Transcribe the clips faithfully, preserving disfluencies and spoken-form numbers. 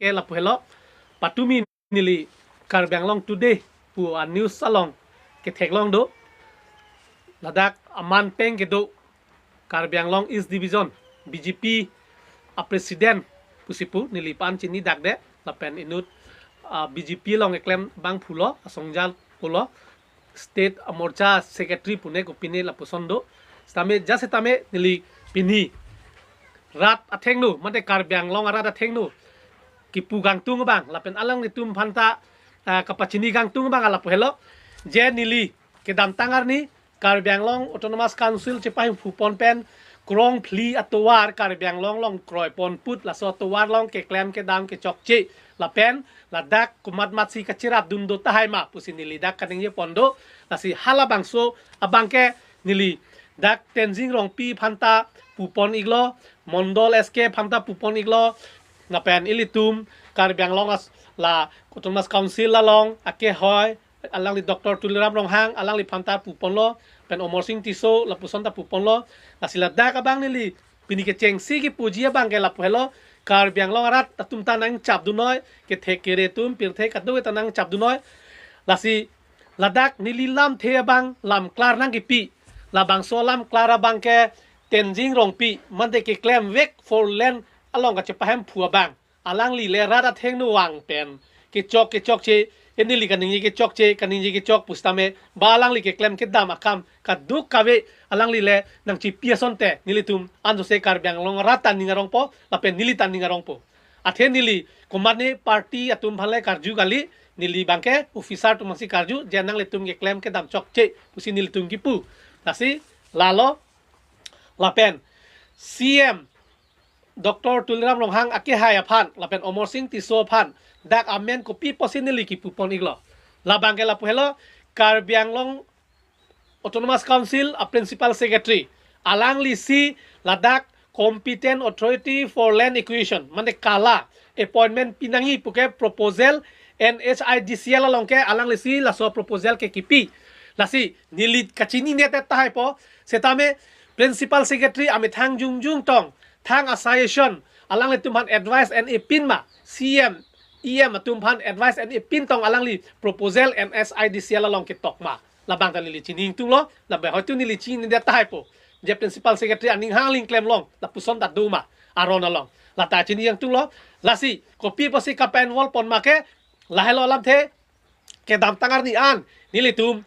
ke lapu helo, patumi neli Karbi Anglong Today pu a news along ketheklong do, ladak aman peng kedo Karbi Anglong East Division B J P a president pusi pu neli pan chini dakde, lapen inut, ah, B J P along eklem abang pulo, asongja pulo, state amorcha secretary pune kopine lapuson do. Sitame, ja sitame neli pini rat athengno, mate Karbi Anglong arat athengno kipu kangtung abang, lapen alanglitum aphanta, ah, kapachini kangtung abang lapu helo, je neli kedamtang arni Karbi Anglong Autonomous Council chepahemphu pon pen krongphli atovar Karbi Anglong along kroi pon put, laso atovar along keklem kedam kechokche, lapen ladak komatmatsi kacherapdun do tahai ma pusi neli dak kaningje pon do. Lasi halabangso abang ke neli dak Tenzing Rongpi aphanta pu pon iklo, Mondol S K aphanta pu pon iklo, lapen ilitum Karbi Anglong as la Autonomous Council along akehoi, alangli Doctor Tuliram Ronghang, alangli aphanta pu ponlo, pen Amarsing Tisso lapuson ta pu ponlo. Lasi ladak abang neli pini kechengsi kipuji abang ke lapu helo, Karbi Anglong arat atum ta nangchapdunnoi, kethek kere atum pirthe kado ta nangchapdunnoi. Lasi ladak neli lamthe abang lamklar nangkipi, labangso lamklar abang ke Tenzing Rongpi, mate keklem vek four lane along kachepahemphu abang, alangli le rat athengno vang pen kechok kechokche, e neli kaningje kechokche, kaningje kechok pusitame, ba alangli keklem kedam akam kaduk kave alangli le nangchipi asonte nelitum ansose Karbi Anglong rat ta ning arongpo, lapen neli ta ning arongpo. Athe neli komatne party atum aphan le karju kali, neli abang ke officer atum aphansi karju, je nanglitum keklem kedam chokche pusi nelitum kipu. Lasi lalo, lapen C M Doctor Tuliram Ronghang akehai aphan, lapen Amarsing Tisso aphan dak amen kopi pusi neli kipu pon iklo, labang ke lapu helo, Karbi Anglong Autonomous Council a Principal Secretary, alanglisi ladak Competent Authority for Land Acquisition, mane KALA, appointment pinangji puke proposal N H I D C L along ke alanglisi laso proposal ke kipi. Lasi neli kachinine tahaipo, sitame Principal Secretary amethang jongjong tong, thang a suggestion, alanglitum aphan advice en-e pin ma, C M, E M atum aphan advice en-e pin tong alangli proposal N H I D C L along ketok ma, labang ta neli chini ingtunglo, lapen hoitu neli chinine tahaipo, je Principal Secretary aning hang aling klemlong lapuson ta do ma aron along, lata chini ingtunglo. Lasi kopi pusi kapa-involve pon ma ke, lahelo lamthe, kedamtang arni an nelitum,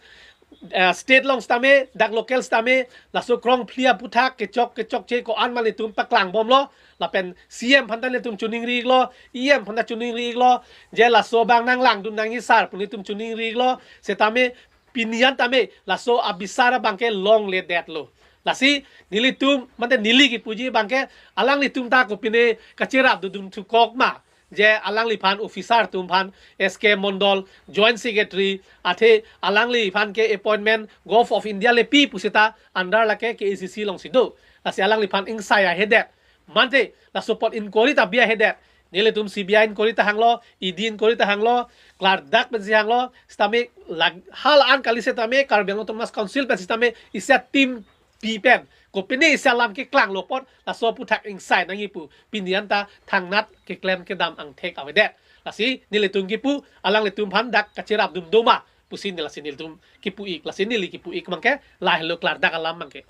eh, state along sitame, dak local sitame, laso krongphli aputhak kechok kechokche ko-an ma nelitum paklangbomlo, lapen C M aphanta nelitum choningri iklo, E M aphanta choningri iklo, je laso abang nanglangdun nangji sar pu nelitum choningri iklo, sitame pini an tame laso abisar abang ke longledetlo. Lasi nelitum, mate neli kipuji abang ke, alanglitum ta kopine kacherapdundun thukok ma, je alangliphan officer atum aphan, S K Mondol, Joint Secretary, athe alangliphan ke appointment Govt of India le pi pusita under lake K A C C alongsi do. Lasi alangliphan ingsai ahedet, mate laso apot inquiry ta bi ahedet. Nelitum C B I inquiry ta hanglo, E D inquiry ta hanglo, klardak pensi hanglo, sitame lag-, hala an kali sitame Karbi Anglong Autonomous Council pen sitame isi a team pi pen kopine isi alam keklanglo apot laso aputhak ingsai nangji pu pini an ta thangnat keklem kedam angthek avedet. Lasi nelitum kipu, alanglitum aphan dak kacherapdun do ma pusi neli, lasi nelitum kipu ik, lasi neli kipu ik abang ke lahelo klardak alam abang ke.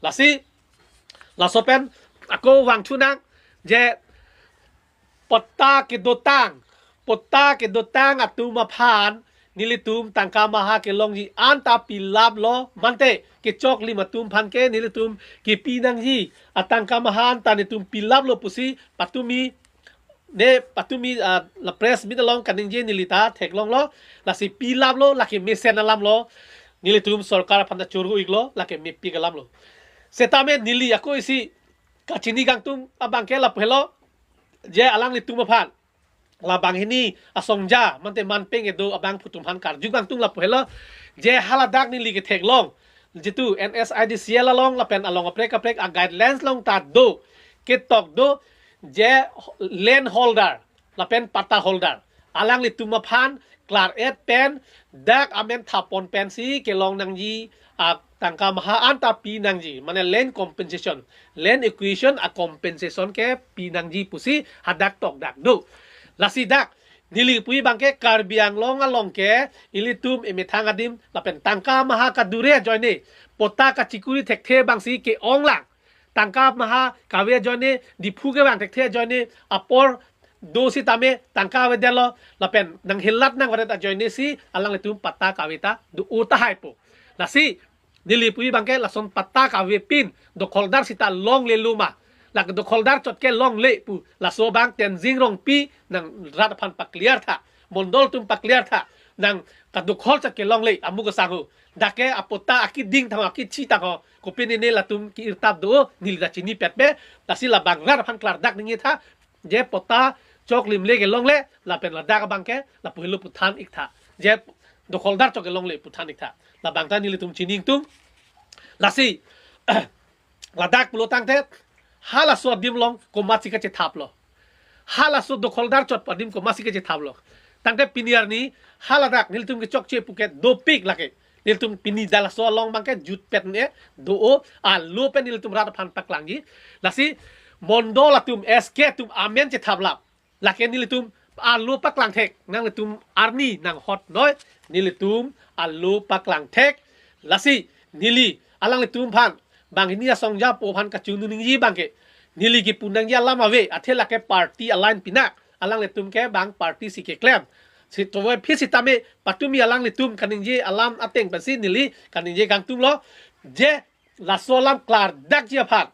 Lasi laso pen ako vangthu nang, je patta kedotang, patta kedotang atum aphan nelitum tangka maha kelongji anta pilaplo, mate kechoklim atum aphan ke nelitum kipi nangji atangka maha anta nelitum pilaplo pusi patumi, ne patumi, ah, la press meet along kaningje neli ta theklonglo. Lasi pilaplo, lake mesen alamlo, nelitum sorkar aphanta choro iklo, lake mepik alamlo. Sitame neli ako isi kachini kangtung abang ke lapu helo, je alanglitum aphan labang hini asongja, mate manpeng kedo abangphu atum aphan karju kangtung lapu helo, je haladak neli ketheklong, jitu N H I D C L along lapen along kaprek kaprek a guidelines along ta do, ketok do, je land holder lapen patta holder, alanglitum aphan klar-et pen, dak amen thap pon pensi kelong nangji atangka maha anta pi nangji, mane land compensation, land acquisition a compensation ke pi nangji pusi hadak tokdak do. Lasi dak neli pu abangke Karbi Anglong along ke ilitum emethang adim lapen tangka maha kadure ajoine, patta kachikuri thekthe abangsi ke-ong lang. Tangka maha kave ajoine, Diphu kevang thekthe ajoine, apor do sitame tangka avedetlo, lapen nanghelat nangvaret ajoine si alanglitum patta kave ta do-o tahai po. Lasi neli pu abangke lason patta kavepin dokholdar sita longlelo ma, lake dokholdar chot ke longle pu, laso abang Tenzing Rongpi nang rat aphan pa-clear tha, mondol atum pa-clear tha, nang kadokhol chot ke longle amu kasang ho. Dak ke apatta akiding tangho, akichi tangho, kopine ne latum ki-irtap do, neli ta chinipet pe. Lasi labang rat aphan klardak ningje tha, je patta choklimle ke longle, lapen ladak abangke lapu helo pu than-ik tha, je dokholdar chot ke longle pu than-ik tha. Labang ta nelitum chini ingtung. Lasi ladak pulo tangte halaso adim along komatsi kachethaplo, halaso dokholdar chot adim komatsi kachethaplo. Tangte pini arni haladak nelitum kechokche pu ke dopik lake. Nelitum pini dak laso along abangke jutpet ne do-o, alo pen nelitum rat aphan paklangji. Lasi mondol atum, S K atum amen chethap lap, lake nelitum alo paklang thek, nanglitum arni nanghot noi, nelitum alo paklang thek. Lasi neli alanglitum aphan, banghini asongjapo aphan kachoningri abangke, neli kipu nangji alam ave, athe lake party aline pinak, alanglitum ke bang party si keklem. Si towe phi sitame patumi alanglitum kaningje alam ateng pensi neli kaningje kangtung lo, je laso alam klardakji aphan,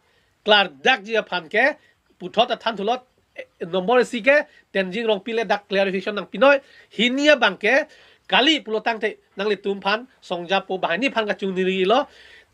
klardakji aphan ke puthot athan thulot, eh, nombor isi ke Tenzing Rongpi le dak clarification nangpi noi. Hini abangke kali pulo tangte nanglitum aphan, songjapo banghini aphan kachoningri lo.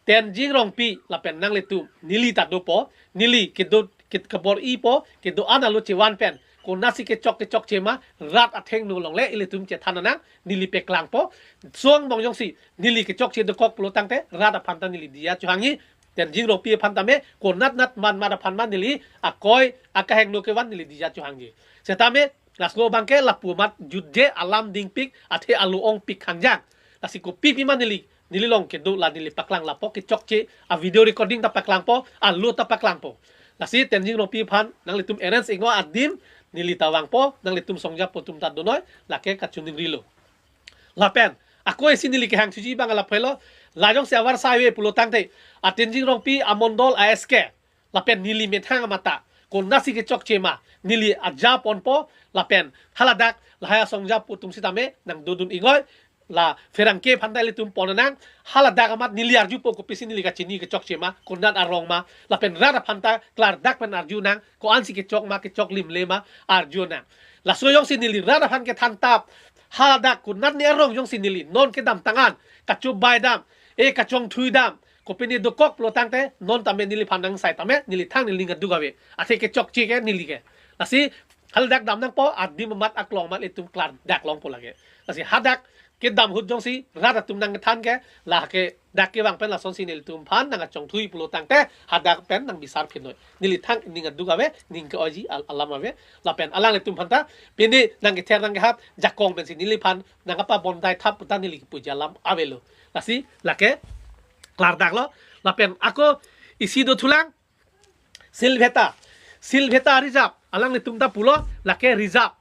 Tenzing Rongpi lapen nanglitum, neli ta dopo, neli kedo, ke kabor-ipo, kedo-an alo chevan pen, konatsi kechok kechokche ma, rat athengno along le ilitum chethan nang, neli paklangpo. Song bong jongsi neli kechokche dokok pulo tangte rat aphan ta neli diya chohangji, Tenzing Rongpi aphan tame, konat nat man mat aphan ma neli akoi akahengno kevan neli diya chohangji. Setame laso abangke lapu amat jutje, alam dingpik, athe alo ongpik khangjang. Lasi kopi pima neli, neli along kedo la neli paklang lapo, kechokche a-video recording ta paklangpo, alo ta paklangpo. Lasi Tenzing Rongpi aphan nanglitum arrange ingo adim, neli ta vangpo, nanglitum songjapo atum ta do noi, lake kachoningri lo. Lapen ako isi neli kehang thuji abang alap helo, la jongsi avarsai ave pulo tangte, a Tenzing Rongpi amondol a-S K, lapen neli methang amata, konatsi kechokche ma, neli aja ponpo, lapen haladak lahai asongjapo atum sitame nangdodun ingoi, la pherangke aphan ta ilitum pon nang, haladak amat neli arjupo, kopisi neli kachini kechokche ma, konat arong ma, lapen rat aphan ta klardak pen arju nang, ko-ansi kechok ma, kechoklimle ma, arju nang. Laso jongsi neli rat aphan kethan tap, haladak konat ne arong jongsi neli non kedamtang an, kachobai dam, e kachongthui dam, kopine dokok pulo tangte, non tame neliphan nangsai tame, neli thang neli ning aduk ave. Athe kechokche ke neli ke. Lasi haladak dam nangpo, adim amat aklong amat ilitum klardak longpo lake. Lasi hadak kedam ahut jongsi rat atum nangkethan ke, lake dak kevang pen lasonsi nelitum aphan nangkachongthui pulo tangte, hadak pen nangbisar phin noi. Neli thang ning aduk ave, ning ke-oiji al-, alam ave, lapen alanglitum aphan ta, pini nangkether nangkehap, jakong pensi neliphan nangkapabondai thap pu ta neli kipuji alam avelo. Lasi lake klardak lo, lapen ako isi do thulang, Silveta. Silveta reserve, alanglitum ta pulo, lake reserve.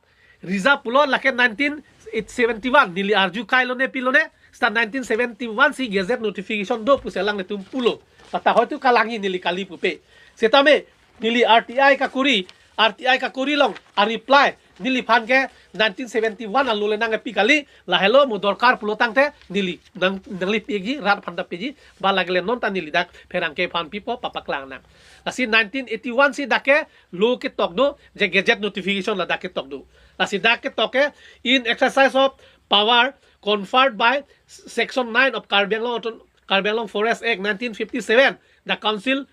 Reserve pulo, lake nineteen seventy-one, neli arju kailo ne pilo ne, seta nineteen seventy-one si gazette notification do pusi alanglitum pulo. Lata hoitu kalangji neli kali pupe. Setame, neli R T I kakuri, R T I kakuri along, a-reply, neliphan ke nineteen seventy-one alo le nangpi kali, lahelo mo dorkar pulo tangte, neli nang, nanglipiji, rat aphan ta piji, ba lagile non ta neli dak pherangke aphan pipo, papaklang nang. Lasi nineteen eighty-one si dak ke law ketok do, je gazette notification la dak ketok do. Lasi dak ketok ke, in exercise of power conferred by section nine of Karbi Anglong Auto-, Karbi Anglong Forest Act nineteen fifty-seven, the Council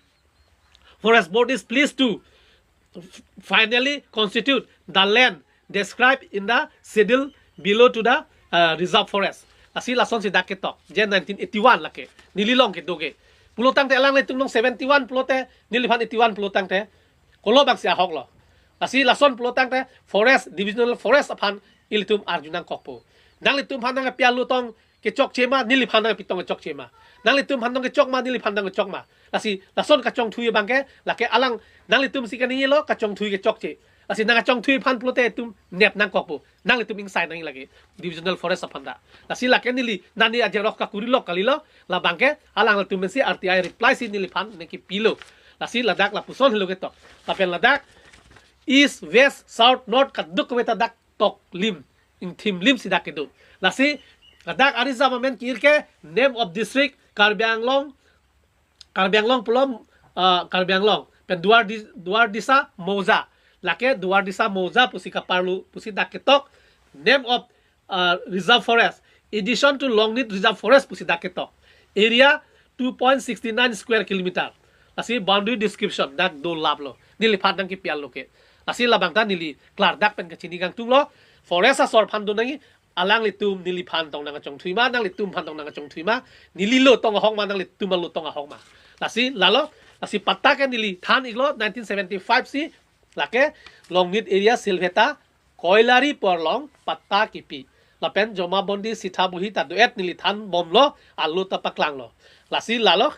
Forest Board is pleased to finally constitute the land described in the schedule below to the, uh, reserve forest. Lasi lasonsi dak ketok, je nineteen eighty-one lake, neli along kedo ke. Pulo tangte alanglitum along seventy-one pulote, neliphan eighty-one pulo tangte, kolo bangsi ahok lo. Lasi lason pulo tangte, forest, divisional forest aphan ilitum arju nangkokpo. Nanglitum aphan nangpi alo tong kechokche ma, neliphan nangpi tong kechokche ma. Nanglitum aphan tong kechok ma, neliphan tong kechok ma. Lasi lason kachongthui abangke, lake alang, nanglitum si kaningjelo kachongthui kechokche. Lasi nangkachongthui aphan pulote itum nep nangkokpo. Nanglitum ingsai nangji lake Divisional Forest aphan ta. Lasi lake neli nani ajerok kakuri lok kalilo. Labangke alanglitum pensi R T I reply si neliphan nangkipilo. Lasi ladak lapuson helo ketok. Lapen ladak East, West, South, North kaduk kave ta dak toklim, ingthimlim si dak kedo. Lasi ladak a-reserve amen ki-ir ke name of district Karbi Anglong, Karbi Anglong pulo, ah, Karbi Anglong. Pen Duar Di-, Duardisa Mouza. Lake Duardisa Mouza pusi kaparlu pusi dak ketok. Name of, ah, reserve forest. Addition to Longnit Reserve Forest pusi dak ketok. Area two point six nine square kilometer. Lasi boundary description dak dolaplo. Neliphan nangkipi-an lo ke. Lasi labang ta neli klardak pen kachini kangtunglo. Forest asor aphan do nangji, alanglitum neliphan tong nangkachongthui ma, nanglitum aphan tong nangkachongthui ma, neli lo tong ahok ma, nanglitum alo tong ahok ma. Lasi lalo, lasi patta ke neli than-iklo nineteen seventy-five si, lake Longnit area Silveta Koilari pu arlong patta kipi. Lapen Jomabandi Sitha Bohi ta do-et neli thanbomlo, alo ta paklanglo. Lasi lalo,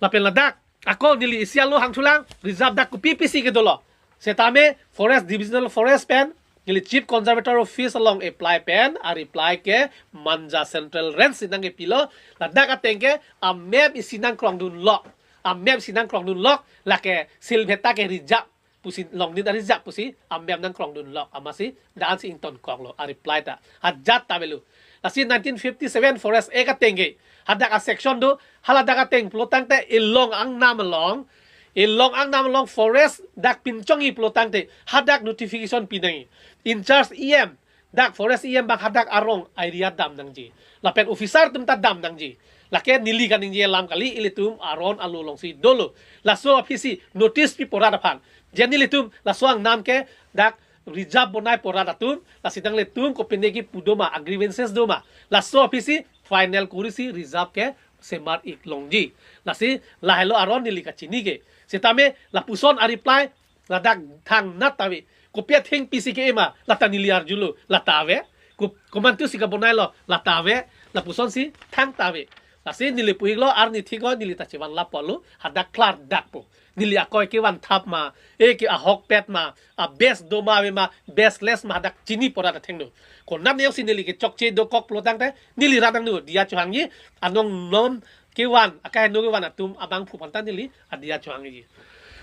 lapen ladak ako neli isi alo hangthulang, reserve dak kopi pisi kedolo. Setame Forest, Divisional Forest pen neli Chief Conservator Office along apply pen, a-reply ke Manja Central Range si nangkipilo. Ladak ateng ke a-map isi nangkrongdunlo. A-map isi nangkrongdunlo, lake Silveta ke reserve pusi, Longnit a-reserve pusi a-map nangkrongdunlo. Amatsi dak-an si ingtonkoklo, a-reply ta. Ajat ta avelo. Lasi nineteen fifty-seven Forest Act ateng ke hadak a-section do, haladak ateng pulo tangte elong angnam along, elong angnam along forest dak pinchongji pulo tangte hadak notification pi nangji. In charge E M, dak forest E M abang hadak arong area dam nangji. Lapen officer atum ta dam nangji. Lake neli kaningje alam kali, ilitum aron alo alongsi dolo. Laso aphisi notice pi pora aphan. Je nelitum laso angnam ke dak reserve bonai pora atum, lasi nanglitum kopine kipu do ma, a-grievances do ma, laso aphisi final korisi reserve ke semar-ik longji. Lasi lahelo aron neli kachini ke. Setame lapuson a-reply ladak thangnat ta ave. Kopi athengpi si ke-e ma, lata neli arjulo, lata ave. Ko-, komantu si kabonailo, lata ave. Lapuson si thang ta ave. Lasi neli pu-iklo, arni thik-oi, neli ta chevan lapo lo, hadak klardakpo. Neli akoi kevan thap ma, e ke ahokpet ma, a-best do ma ave ma, bestless ma, hadak chini pora ta thengno. Konat ne si neli kechokche dokok pulo tangte, neli rat nangno diya chohangji, anong non kevan, akaheno kevan atum abangphu aphan ta neli adiya chohangji.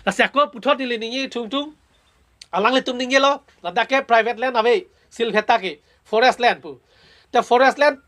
Lasi ako puthot neli ningje thungthung, alanglitum ningjelo, ladak ke private land ave, Silveta ke forest land pu. Te forest land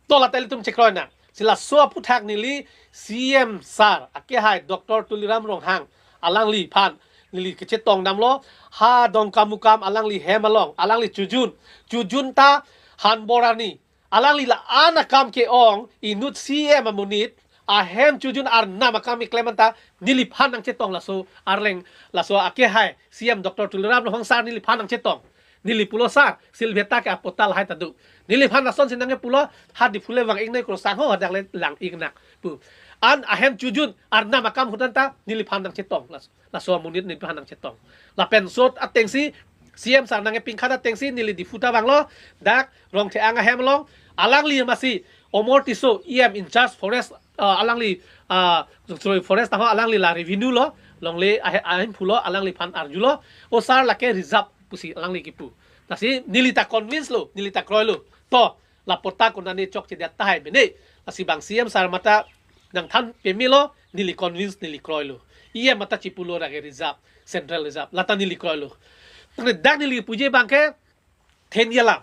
to lata ilitum chekroi nang. Si laso aphuthak neli C M sir, akehai Doctor Tuliram Ronghang, alangliphan neli kechetong damlo, ha Dongkamukam alangli hem along, alangli chojun, chojun ta hanbor arni. Alangli la-an akam ke-ong, inut C M amonit, ahem chojun arnam akam keklem anta, neliphan nangchetong laso arleng, laso akehai C M Doctor Tuliram Ronghang sir neliphan nangchetong. Neli pulo sir, Silveta ke apatta lahai ta do. Neliphan lason si nangkepulo, ha Diphu le vang-ik noi krosang ho, hadak le lang-ik nang pu. An ahem chojun arnam akam ahut anta, neliphan nangchetong. Las-, laso amonit neliphan nangchetong. Lapen sot atengsi, C M sir nangkepingkhat atengsi, neli Diphu ta vanglo, dak Rongtheang ahem along, alangli amatsi, Omor Tisso, E M in charge forest, uh, alangli, uh, sorry, forest ta ho, alangli la revenue lo, longle ahe-, ahemphu lo, alangliphan arjulo, o sir lake reserve pusi alangli kipu. Lasi neli ta convince lo, neli ta kroilo. To, la patta konane chokchedet tahai bene. Lasi bang C M sir mata nangthan pemelo, neli convince, neli kroilo. E M mata chipulo, lake reserve, central reserve, lata neli kroilo. Tangte dak neli puji abang ke, thenji alam.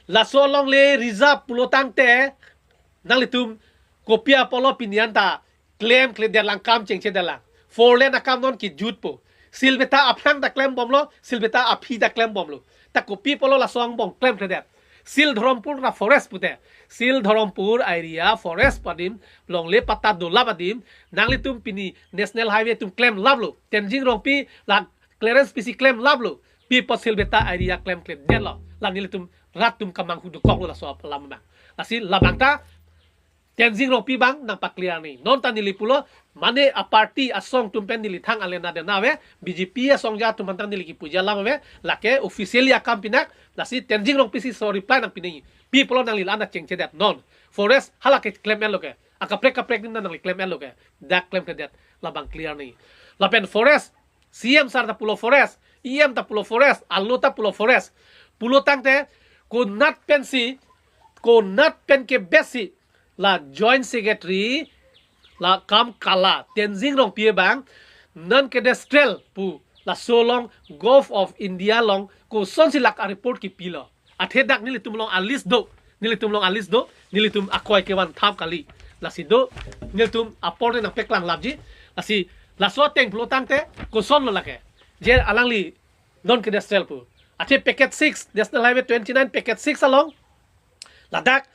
Laso alongle reserve pulo tangte, nanglitum kopi apotlo pini anta klemkledet lang, kam chengchedet lang. Four lane akam non kejutpo. Silveta aphrang ta klembomlo, Silveta aphi ta klembomlo. Ta kopi apotlo laso angbong klemkledet? Sil Dharampur ta forest pute. Sil Dharampur area forest pu adim, longle patta dolap adim, nanglitum pini National Highway atum klemlaplo. Tenzing Rongpi la clearance pisi klemlaplo. Pi apot Silveta area klemkledetlo? La nelitum rat atum kamanghu dokoklo laso alam abang. Lasi labang ta Tenzing Rongpi abang nangpa-clear nangji. Non ta neli pulo, mane a-party asong atum pen neli thang alena dena ave, B J P asong aja atum aphan ta neli kipuji alam ave, lake officially akam pinak, lasi Tenzing Rongpi si laso reply nangpi nangji. Pi apotlo nangli la-an ta chengchedet? Non. Forest hala ke klem-etlo ke. Akaprek kaprek adim ta nangli klem-etlo ke. Dak klemkledet, labang clear nangji. Lapen forest, C M sir ta pulo forest, E M ta pulo forest, alo ta pulo forest. Pulo tangte konat pensi, konat pen ke besi la joint secretary la kam kala Tenzing Rongpi abang non cadastral pu laso along Govt of India along kosonsi lake report kipilo. Athe dak nelitum along a-list do, nelitum along a-list do, nelitum akoi kevan thap kali. Lasi do, nelitum apor nangpeklang lapji. Lasi laso ateng pulo tangte kosonlo lake, je alangli non cadastral pu. Athe package six, National Highway twenty-nine package six along ladak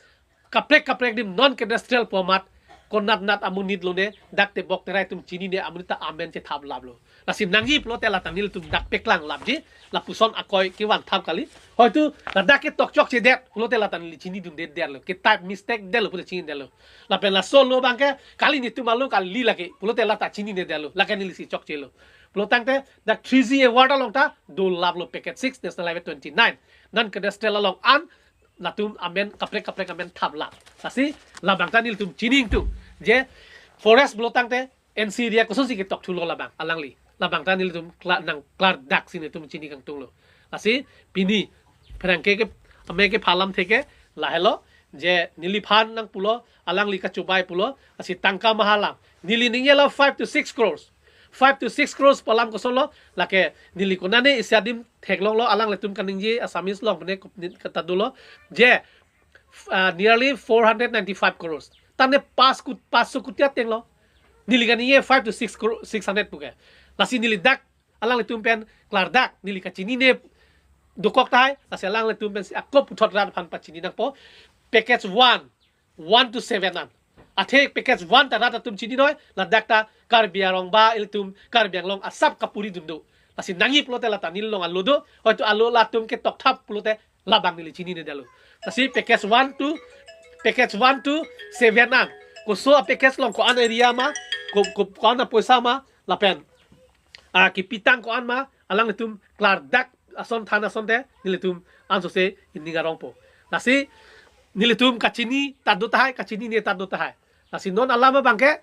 kaprek kaprek adim non cadastral pu amat konat nat amonit lone, dak tebok terai atum chinine amonit ta amen chethap laplo. Lasi nangji pulote lata nelitum dak peklang lapji, lapuson akoi kevan thap kali. Hoitu ladak ke tokchokchedet pulote lata neli chinidundedetlo, ke type mistake detlo pulote chinidetlo. Lapen laso alo abangke kali nelitum alo kali lake pulote lata chininedetlo, lake nelisi chokchelo. Pulo tangte dak three G award along ta dolaplo package six National Highway twenty-nine non cadastral along an latum amen kaprek kaprek amen thap lap. Lasi labang ta nelitum chini ingtung je forest pulo tangte N C area kosonsi ketok thulo labang alangli. Labang ta nelitum kla-, nangklardak si nelitum chini kangtunglo. Lasi pini pherangke ke ame kepha alamthe ke lahelo, je neliphan nangpulo, alangli kachobai pulo, lasi tangka maha alam. Neli ningjelo five to six crores. Five to six crores pu alam kosonlo, lake neli konane isi adim theklonglo, alanglitum kaningje Assamese along pune kup-, nit kata dolo, je, ah, nearly four hundred ninety-five crores. Tane pas kut-, paso kuti atenglo. Neli kaningje five to six crore, six hundred puke. Lasi neli dak alanglitum pen klardak, neli kachinine dokok tahai, lasi alanglitum pensi ako puthot rat aphan pachini nangpo. Package one, one to seven an. Athe package one ta rat atum chininoi, ladak ta Karbi Anglong ba ilitum Karbi Anglong asap kapuri dun do. Lasi nangji pulote lata neli along alo do, hoitu alo latum ketok thap pulote labang neli chininedetlo. Lasi package one to, package one to seven an. Koso a-package along ko-an area ma, ko, ko, ko-an apoisa ma, lapen, ah, kipitang ko-an ma, alanglitum klardak ason than asonte, nelitum ansose ining arongpo. Lasi nelitum kachini ta do tahai, kachinine ta do tahai. Lasi non alam abangke,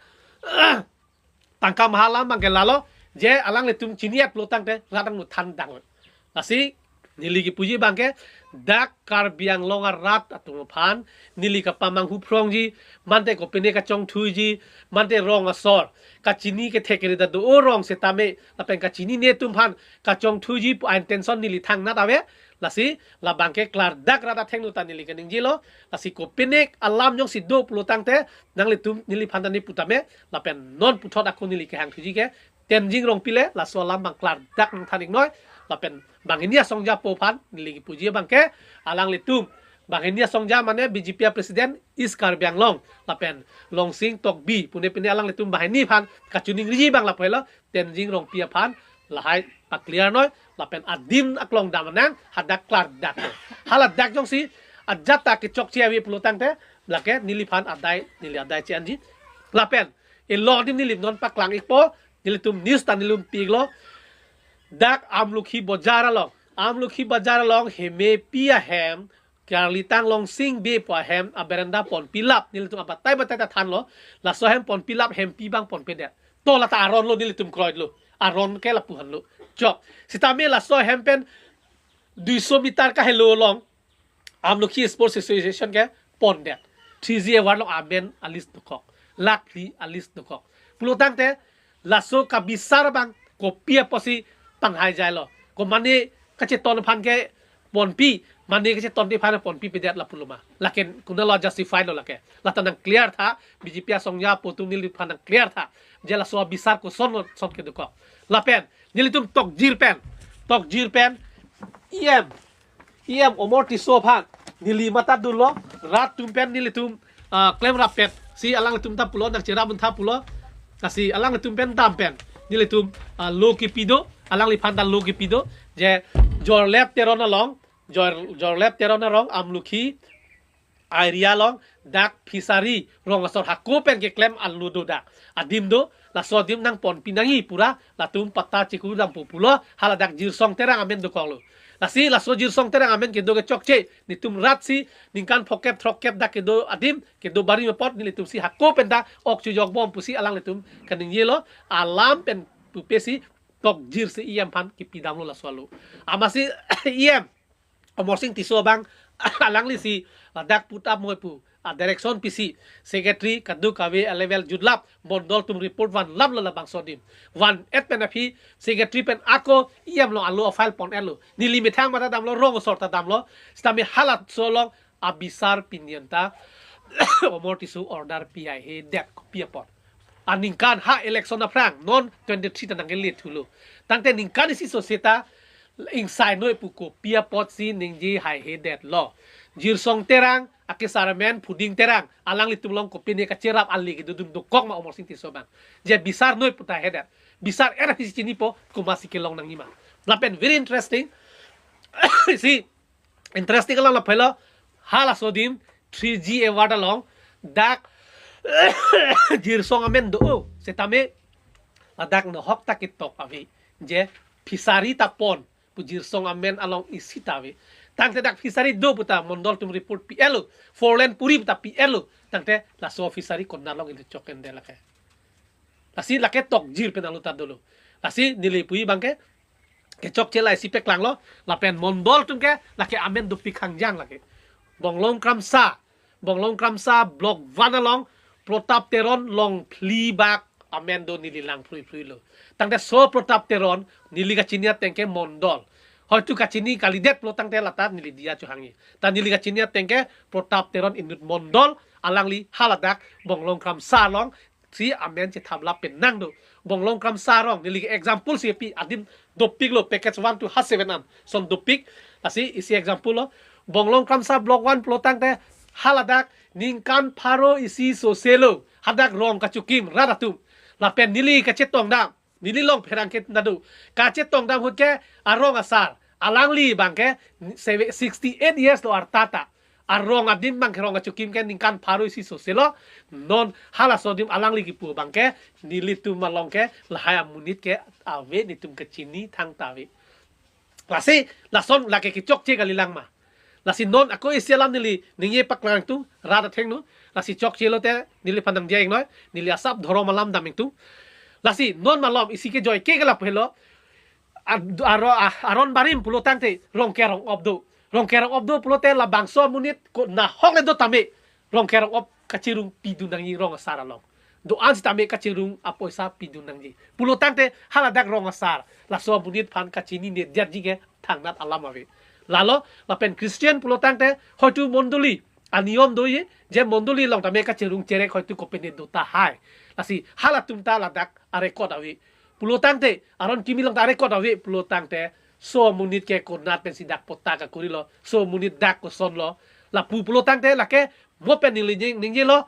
tangka maha alam abangke lalo, je alanglitum chini-et pulo tangte rat angno than dang. Lasi neli kipuji abangke dak Karbi Anglong arat atum aphan neli kapamanghu phrongji, mante kopine kachongthuji, mante rong asor kachini kethek kere ta do-o rong setame, lapen kachinine atum aphan kachongthuji pu a-intention neli thangnat ave. Lasi labangke klardak rat athengno ta neli kaningjelo. Lasi kopine alam jongsi do pulo tangte nanglitum neliphan ta ne pu tame, lapen non puthot ako neli kehangthuji ke Tenzing Rongpi le laso alam abang klardak nangthan iknoi. Lapen banghini asongja apo aphan neli kipuji abangke alanglitum, banghini asongja mane B J P a-president East Karbi Anglong, lapen Longsing Tokbi pune pine alanglitum banghini aphan kachiningriji abang lapu helo, Tenzing Rongpi aphan lahai pa-clear noi, lapen adim aklong dam nang, hadak klardak noi. Haladak jongsi ajat ta kechokche ave pulo tangte, lake neliphan adai, neli adai che-enji. Lapen elo adim neli non paklang ikpo, nelitum news ta nelitum pi-iklo. Dak Amlokhi Bazar along, Amlokhi Bazar along Hemepi ahem, Karlitang Longsing Bey pu ahem a-veranda ponpilap, nelitum abatai batai ta thanlo. Laso ahem ponpilap, hempi abang ponpedet. To lata aron lo, nelitum kroilo. Aron ke lapu-anlo. Chok. Sitame laso ahem pen duiso meter kahelo along Amlokhi Sports Association ke pondet. Three G award along amen a-list dokok, lakh phli a-list dokok. Pulo tangte laso kabisar abang kopi apotsi panghaijai lo? Ko mane kacheton aphan ke ponpi, mane kachetonte aphan ponpipedet lapulo ma? Lake konatlo justify lo lake? Lata nang-clear tha, B J P asongja apo atum neliphan nang-clear tha, je laso abisar koson lo, son kedokok. Lapen nelitum tokjir pen, tokjir pen E M, E M Omor Tisso aphan neli matha dunlo, rat atum pen nelitum, ah, klemrap petsi alanglitum ta pulo, nangcherap un tha pulo. Lasi alanglitum pen dam pen nelitum, ah, lo kipi do, alangliphan ta lo kipi do, je Jorlep Teron along, Jor, Jorlep Teron arong Amlokhi area along dak fishery rong asor hako pen keklem alo do dak. Adim do, laso adim nangponpi nangji pura, latum patta chikuru dampo pulo, haladak Jirsong Terang amen dokoklo. Lasi laso Jirsong Terang amen kedo kechokche, netum rat si ningkan phokep throkkep dak kedo adim, kedo barim apot nelitum si hako pen ta ok chojokbom pusi alanglitum kaningjelo, alam pen pupesi tokjir si E M aphan kipidamlo laso alo. Amatsi E M Amarsing Tisso abang alangli si ladak put up moi pu a direction pisi secretary kadokave a level jutlap mondol atum report vanlaplo labangso adim. Van-et pen aphi secretary pen ako E M along alo a file pon-etlo. Neli methang mata damlo, rong asor ta damlo. Sitame halaso along abisar pini anta Amarsing Tisso order pi haihedet kopi apot. Aningkan ha election aphrang non twenty-three ta nangkele thulo. Tangte ningkan isi sose ta ingsai noi pu kopi apotsi ningje haihedetlo. Jirsong Terang, akesar amen Phuding Terang, alanglitum along kopine kacherap ale kedodun dokok ma Amarsing Tisso abang. Je bisar noi pu ta hedet. Bisar-et aphi si chinipo komatsi kelong nangji ma. Lapen very interesting. Si interesting alam lapu helo, halaso adim three G award along dak Jirsong amen do, o, setame ladak nohok ta ketok ave, je fishery ta pon pu Jirsong amen along isi ta ave. Tangte dak fishery do pu ta mondol atum report pi-etlo, four lane puri pu ta pi-etlo. Tangte laso fishery konat along ilu chok-en de lake. Lasi lake tokjir pen alo ta dolo. Lasi neli puji abangke kechokche la isi paklanglo, lapen mondol atum ke lake amen dopik hangjang lake. Bonglong Kramsa, Bonglong Kramsa Block one along Protap Teron long phli bak amen do neli lang phrui phruilo. Tangte laso Protap Teron neli kachini ateng ke mondol. Hoitu kachini kalidet pulo tangte lata neli diya chohangji. Ta neli kachini ateng ke Protap Teron inut mondol, alangli haladak Bonglong Kramsa along si amen chethap lap pen nang do. Bonglong Kramsa arong, neli example si pi, adim dopiklo, package one to ha seven an son dopik. Lasi isi example lo. Bonglong Kramsa Block one pulo tangte haladak ningkan pharo isi soselo hadak rong kachokim rat atum. Lapen neli kachetongdam, neli along pherangke nado, kachetongdam ahut ke arong asar, alangli abangke sixty-eight years lo arta ta. Arong adim abangke rong kachokim ke ningkan pharo isi soselo. Non halaso adim alangli kipu abangke nelitum along ke lahai amonit ke ave, netum kachini thangta ave. Lasi lason lake kechokche kalilang ma. Lasi non ako isi alam neli ningje paklang ingtung, rat athengno. Lasi chokche lote neliphan nangdiya ingnoi, neli asap dhorom alam dam ingtung. Lasi non malom isi kejoi ke lapu helo. Ad-, aro-, ah, aron barim pulo tangte Rongker Rongop do. Rongker Rongop do pulote labangso amonit ko nahok le do tame Rongker Rongop kachirung pidun nangji rong asar along. Do-an sitame kachirung apoisa pidun nangji. Pulo tangte haladak rong asar, laso amonit aphan kachinine detji ke thangnat alam ave. Lalo lapen Christian pulo tangte hoitu mondoli aniyom doji, je mondoli along tame kachirung cherek hoitu kopine do tahai. Lasi halatum ta ladak arecord ave. Pulo tangte aron kimi along ta arecord ave pulo tangte laso amonit ke konat pensi dak patta kakorilo, laso amonit dak kosonlo, lapu pulo tangte lake mo pen neli ning-, ningjelo,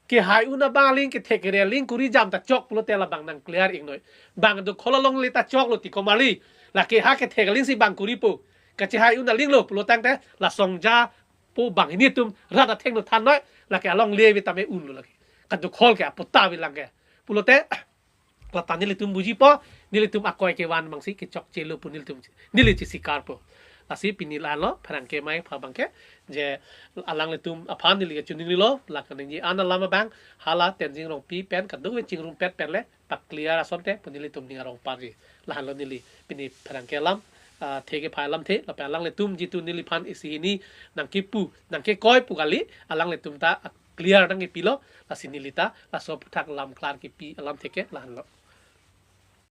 kehai un abang aling, kethek kere aling kuri jam ta chok pulote labang nang clear ingnoi. Bang dokhol alongle ta choklo ti komarli. Lake ha kethek aling si bang koripo, kachehai un alinglo pulo tangte la Songja pu banghini atum rat athengno thannoi, lake alongle ave tame unlo lake. Kadokhol ke apatta ave lang ke. Pulote lata nelitum bujipo, nelitum akoi kevan abangsi kechokchelo pu nelitum, neli chesikarpo. Lasi pini la-anlo, pherangke amei aphan abangke, je alanglitum aphan neli kachiningrilo, la kaningje an alam abang, hala Tenzing Rongpi pen kadokave chingrumpet pen le pa-clear asonte pu nelitum ning arong parji. La-anlo neli pini pherangke alam, ah, theke phai alamthe, lapen alanglitum jitu neliphan isi hini nangkipu, nangkekoi pu kali, alanglitum ta clear nangkipilo, lasi neli ta laso aphuthak lam clear kipi alamthe ke la-anlo.